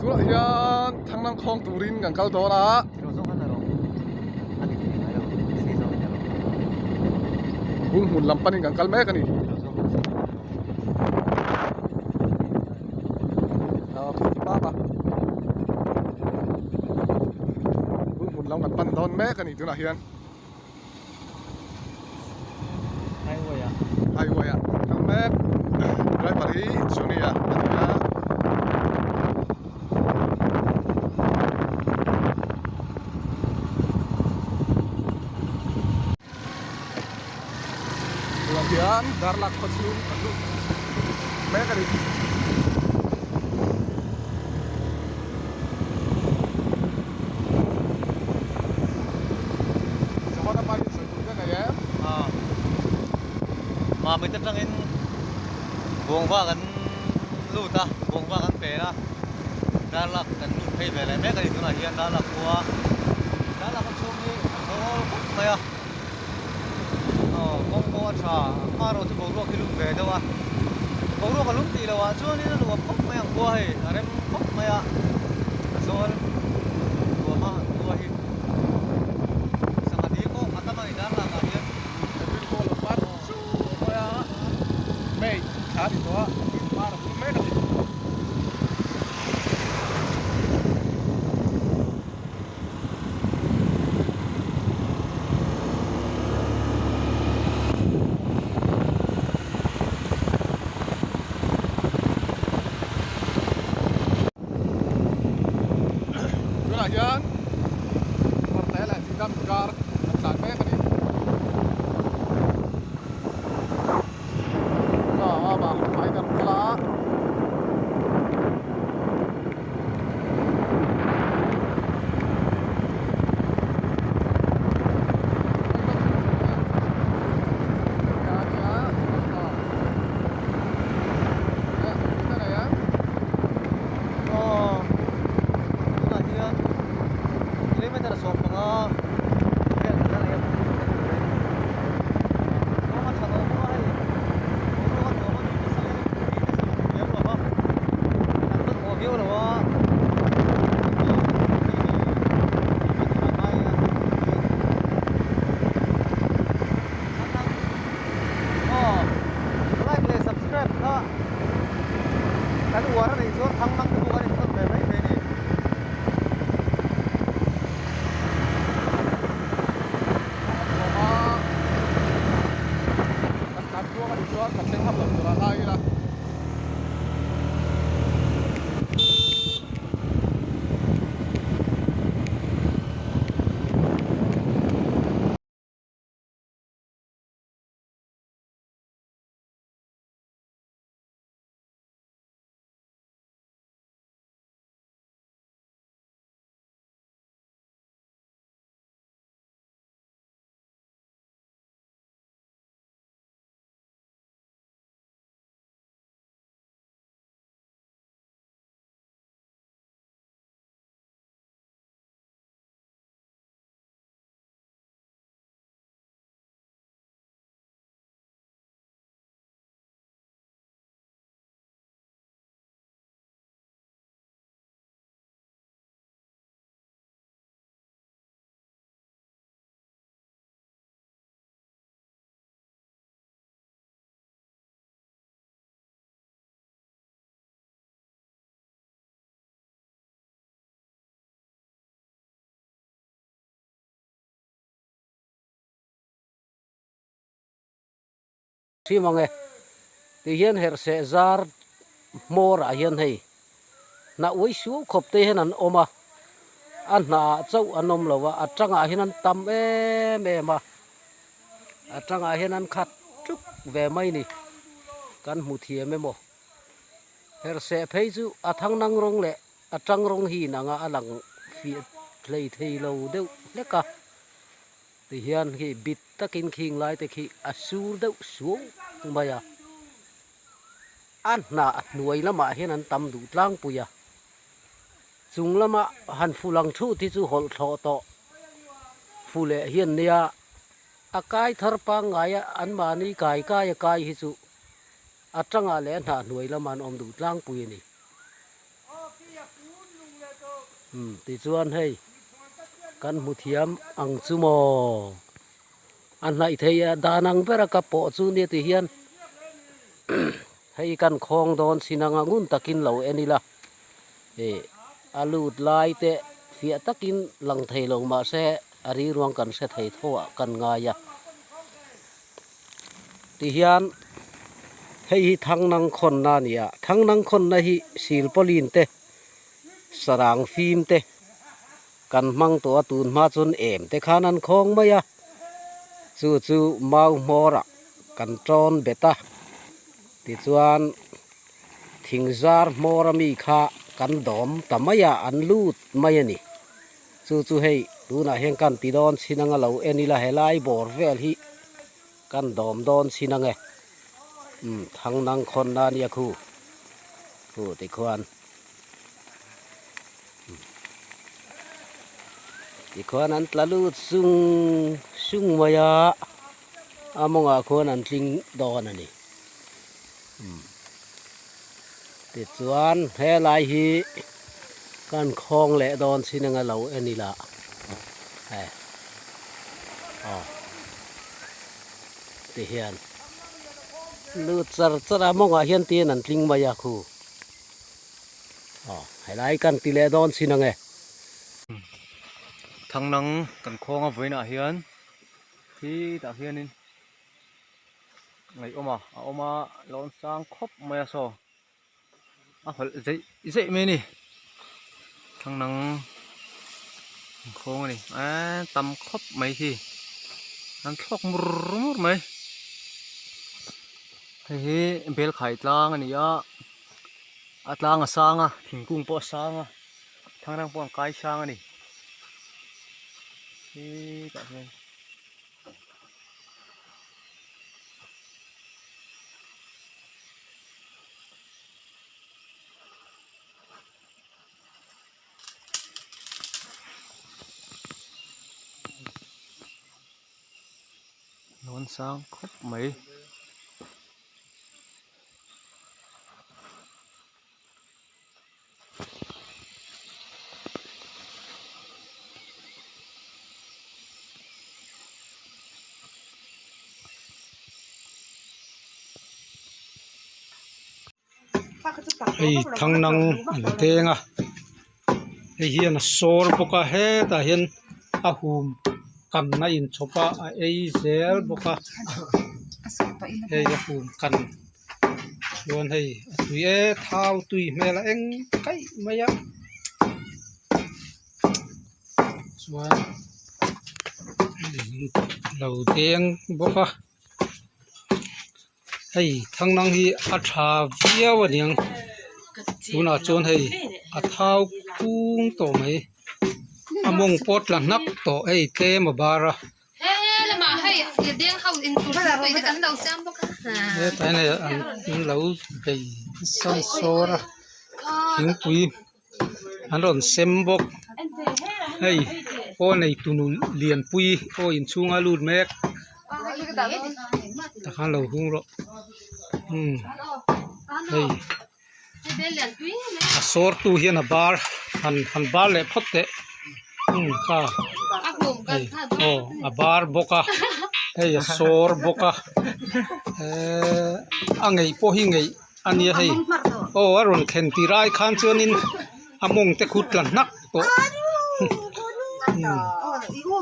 Tunah hian Thanglang khawng turin kan kal dawn a. Bung hmun lam panin kan kal mek a ni. Bung hmun lam kan pan dawn mek a ni tunah hian. Highway ah. Highway ah kal mek. Driver hi Junior a ni a. Tunah hian Darlak khaw chhung kan lut mek a ni. Johana pa hi sawi tur ka nei em? Aw. Mamit atangin Buangva kan lut a, Buangva kan pen a, Darlak kan lut phei ve leh mek a ni tunah hian Darlak khua Darlak a chhung hi a thawl khawp mai a, aw kawng pawh a tha, a erawh chu boruak hi lum ve deuh a, boruak a lum tih loh ah chuanin a nuam khawp mai ang khua hei a rem khawp mai a, a zawl nuam a an khua hi sangha dil pawh a tam a ni Darlak ah hian. April pawh a lo par chu mai a, May thla a ni tawh a, par a vul mek a ni. Tunah hian Kawrte leh Tuidam inkar an tlan mek a ni. Aw tunah hian kilometer 15 vel kan la nei a kawng a tha tawh bawk a hei boruak a nuam a ni nasa leh ni nasa lutuk lem lo va kan hmanhmawh viau lo a. Aw like leh subscribe kha kan uar a nih chuan thang dang te pawh kan intawn ve mai thei a ni. Kan tlan tluang a nih chuan kan thleng hap lo tur a ngai ila. Hrim ang e. Tihian herhseh zar hmawr ah hian hei hnah uai suau khawp te hian an awm a, a hnah ah chauh an awm lo a, a tangah hian an tam em em a, a tangah hian an khat tluk ve mai ni, kan hmu thiam emaw. Herhseh phei chu a thangnang rawng leh a tang rawng hi inang a, a lang fiah hlei thei lo deuh hlek a. Tihian khi bit takin khing lai te khi a sur deuh suau mai a, a hnah hnuai lamah hian an tam duh tlangpui a, chung lama han fu lang thut hi chu hawlh thlawh tawh fu leh hian nia a kai thar pangngai a anmahni kai kai a kai hi chu a tangah leh a hnah hnuai lamah an awm duh tlangpui a ni. Umm tichuan hei kan hmu thiam ang chu maw? A hnaih thei a dan ang bera ka pawh chu nia ti hian hei kan khawng dawn chin anga ngun takin lo en ila ih a lut lai te fiah takin lang thei lo mahse a riruang kan hre thei tho ah kan ngai a tihian hei hi thangnang khawnna a ni a thangnang khawnna hi silpawlin te sarang fim te kan hmang tawh a tun hma chuan em te khan an khawng mai a chu chu mau hmawr ah kan tawn bet a tichuan thing zar hmawr ami kha kan dawm ta mai a an lut mai a ni chu chu hei tunah hian kan ti dawn chin anga lo en ila helai bawr vel hi kan dawm dawn chin ang e umm thang nang khawn na ania khu khu tikhuan. Tikhuan an tla lut sung sung mai a a mawngah khuan an tling dawn a ni tichuan helai hi kan khawng leh dawn chin anga lo en ila hei aw tihian lut char char a mawngah hian tin an tling mai a khu. Aw helai kan ti leh dawn chin ange. Thangnang kan khawng a vawiinah hian khitah hianin ngaihawm a a awm a lawn sang khawp mai a saw a hawlh zeih zeih mai a ni thangnang an khawng a ni eee tam khawp mai khi an thlawk mur mur mai hei hi belkhai tlang a ni a. A tlang a sang a thingkung pawh a sang a thangrang pawh an kai sang a ni hetah hian lawn sang khawp mai. Hei thangnang an deng a hei hian a sawr bawk a hetah hian a hum kan a inchhawp a a ei zel bawk a hei a hum kan chuan hei a tui e thau tui hmel a eng kaih mai a chuan lo deng bawk a hei thangnang hi a tha viau a niang tunah chuan hei a thau kung tawh mai a mawng pawh a tla hnap tawh hei tlem a bar a. Hetah hian hei an lo bei nasa an sawr a thingpui an rawn sem bawk hei aw neitunu lianpui aw inchhunga lut mek tah khan lo hung rawh umm hei a sawr tu hian a bar han han bar leh phawt teh umm kha hei aw a bar bawk a hei a sawr bawk a eee a ngeih pawh hi ngeih a nia hei aw a rawn thlen tir ai khan chuanin a mawng te khu tla hnak tawh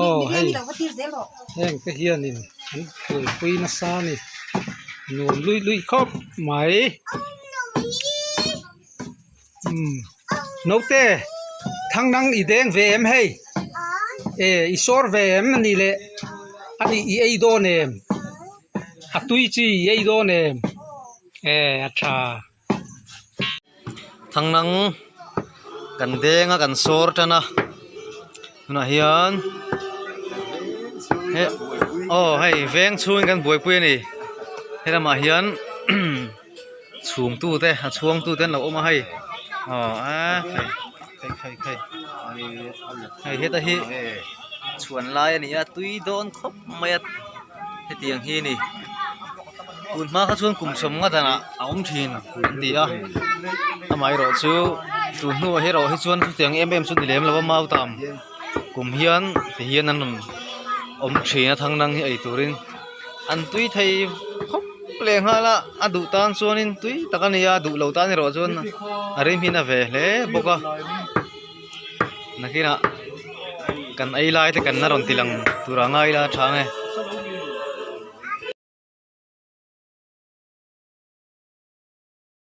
aw hei heng te hianin an buaipui nasa a ni nuam luih luih khawp mai umm naute thangnang i deng ve em hei e i sawr ve em a nih leh a nih i ei dawn em. A tui chi i ei dawn em? E a tha. Thangnang kan deng a kan sawr tan a tunah hian he aw hei veng chhungin kan buaipui a ni helamah hian chhungtu te a chhuangtu te an lo awm a hei aw a khai khai khai hei heta hi chhuan lai a ni a tui dawn khawp mai a hetiang hi a ni. Tun hma kha chuan kum sawm nga danah a awm thin an ti a, amaherawh chu tun hnuah erawh hi chuan chutiang em em chu ni lem lo a mautam kum hian ti hian an rawn awm thin a thangnang hi ei turin an tui thei khawp leh nghal a, a duh tan chuanin tui tak a ni a, duh lo tan erawh chuan a rim hi na ve hle bawk a. Nakinah kan ei lai te kan la rawn ti lang tur a ngai la tha nge.